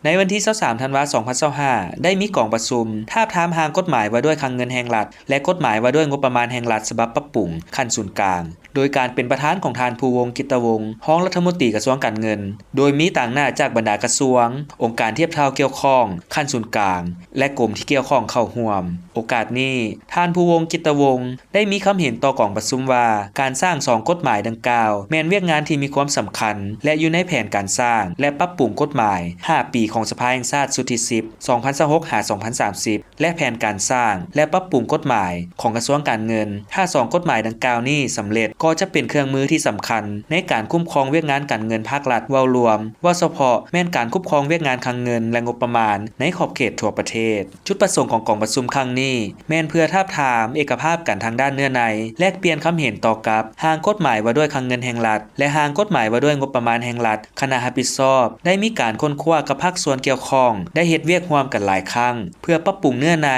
ໃນວັນທີຊາວສາມ ທັນວາ ສອງພັນຊາວຫ້າ ໄດ້ມີກອງປະຊຸມທາບທາມຮ່າງກົດໝາຍວ່າດ້ວຍຄັງເງິນແຫ່ງລັດ ແລະ ກົດໝາຍວ່າດ້ວຍງົບປະມານແຫ່ງລັດ ສະບັບປັບປຸງຂັ້ນສູນກາງ ໂດຍການເປັນປະທານຂອງທ່ານ ພູວົງ ກິດຕະວົງ ຮອງລັດຖະມົນຕີກະຊວງການເງິນ, ໂດຍມີຕາງໜ້າຈາກບັນດາກະຊວງ, ອົງການທຽບເທົ່າກ່ຽວຂ້ອງຂັ້ນສູນກາງ ແລະ ກົມທີ່ກ່ຽວຂ້ອງເຂົ້າຮ່ວມ. ໂອກາດນີ້, ທ່ານ ພູວົງ ກິດຕະວົງ ໄດ້ມີຄຳເຫັນຕໍ່ກອງປະຊຸມວ່າ ການສ້າງສອງກົດໝາຍດັ່ງກ່າວ ແມ່ນວຽກງານທີ່ມີຄວາມສຳຄັນ ແລະ ຢູ່ໃນແຜນການສ້າງ ແລະ ປັບປຸງກົດໝາຍຫ້າປີຂອງສະພາແຫ່ງຊາດຊຸດທີສິບ ສອງພັນຊາວຫົກ ຫາ ສອງພັນສາມສິບ ແລະ ແຜນການສ້າງ ແລະ ປັບປຸງກົດໝາຍຂອງກະຊວງການເງິນ. ຖ້າສອງກົດໝາຍດັ່ງກ່າວນີ້ສຳເລັດ, ກໍຈະເປັນເຄື່ອງມືທີ່ສຳຄັນໃນການຄຸ້ມຄອງວຽກງານການເງິນພາກລັດເວົ້າລວມ, ເວົ້າສະເພາະແມ່ນການຄຸ້ມຄອງວຽກງານຄັງເງິນ ແລະ ງົບປະມານໃນຂອບເຂດທົ່ວປະເທດ. ຈຸດປະສົງຂອງກອງປະຊຸມຄັ້ງນີ້ ແມ່ນເພື່ອທາບທາມເອກະພາບກັນທາງດ້ານເນື້ອໃນ, ແລກປ່ຽນຄຳເຫັນຕໍ່ກັບຮ່າງກົດໝາຍວ່າດ້ວຍຄັງເງິນແຫ່ງລັດ ແລະ ຮ່າງກົດໝາຍວ່າດ້ວຍງົບປະມານແຫ່ງລັດ. ຄະນະຮັບຜິດຊອບໄດ້ມີການຄົ້ນຄວ້າກັບພາກສ່ວນກ່ຽວຂ້ອງ, ໄດ້ເຮັດວຽກຮ່ວມກັນຫຼາຍຄັ້ງ ເພື່ອປັບປຸງເນື້ອໃນ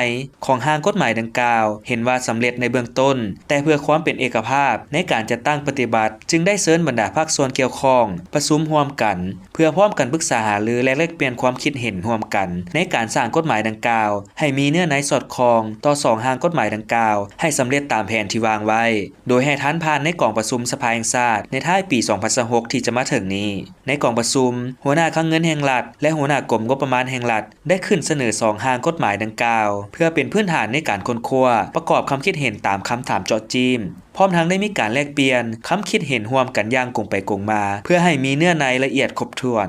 ຂອງຮ່າງກົດໝາຍດັ່ງກ່າວ, ເຫັນວ່າສຳເລັດໃນເບື້ອງຕົ້ນ, ແຕ່ເພື່ອຄວາມເປັນເອກະພາບໃນການຈັດຕັ້ງປະຕິບັດ, ຈຶ່ງໄດ້ເຊີນບັນດາພາກສ່ວນກ່ຽວຂ້ອງປະຊຸມຮ່ວມກັນ ເພື່ອພ້ອມກັນປຶກສາຫາລື ແລະ ແລກປ່ຽນຄວາມຄິດເຫັນຮ່ວມກັນໃນການສ້າງກົດໝາຍດັ່ງກ່າວ ໃຫ້ມີເນື້ອໃນສອດຄ່ອງຕໍ່ສອງຮ່າງກົດໝາຍດັ່ງກ່າວ ໃຫ້ສຳເລັດຕາມແຜນທີ່ວາງໄວ້, ໂດຍໃຫ້ຜ່ານໃນກອງປະຊຸມສະພາແຫ່ງຊາດໃນທ້າຍປີສອງພັນຊາວຫົກ ທີ່ຈະມາເຖິງນີ້. ໃນກອງປະຊຸມ, ຫົວໜ້າຄັງເງິນແຫ່ງລັດ ແລະ ຫົວໜ້າກົມງົບປະມານແຫ່ງລັດ ໄດ້ຂຶ້ນສະເໜີສອງຮ່າງກົດໝາຍດັ່ງກ່າວ ເພື່ອເປັນພື້ນຖານໃນການຄົ້ນຄວ້າ, ປະກອບຄຳຄິດເຫັນຕາມຄຳຖາມເຈາະຈີ້ມ, ພ້ອມທັງໄດ້ມີການແລກປ່ຽນຄຳຄິດເຫັນຮ່ວມກັນຢ່າງກົງໄປກົງມາ ເພື່ອໃຫ້ມີເນື້ອໃນລະອຽດຄົບຖ້ວນ.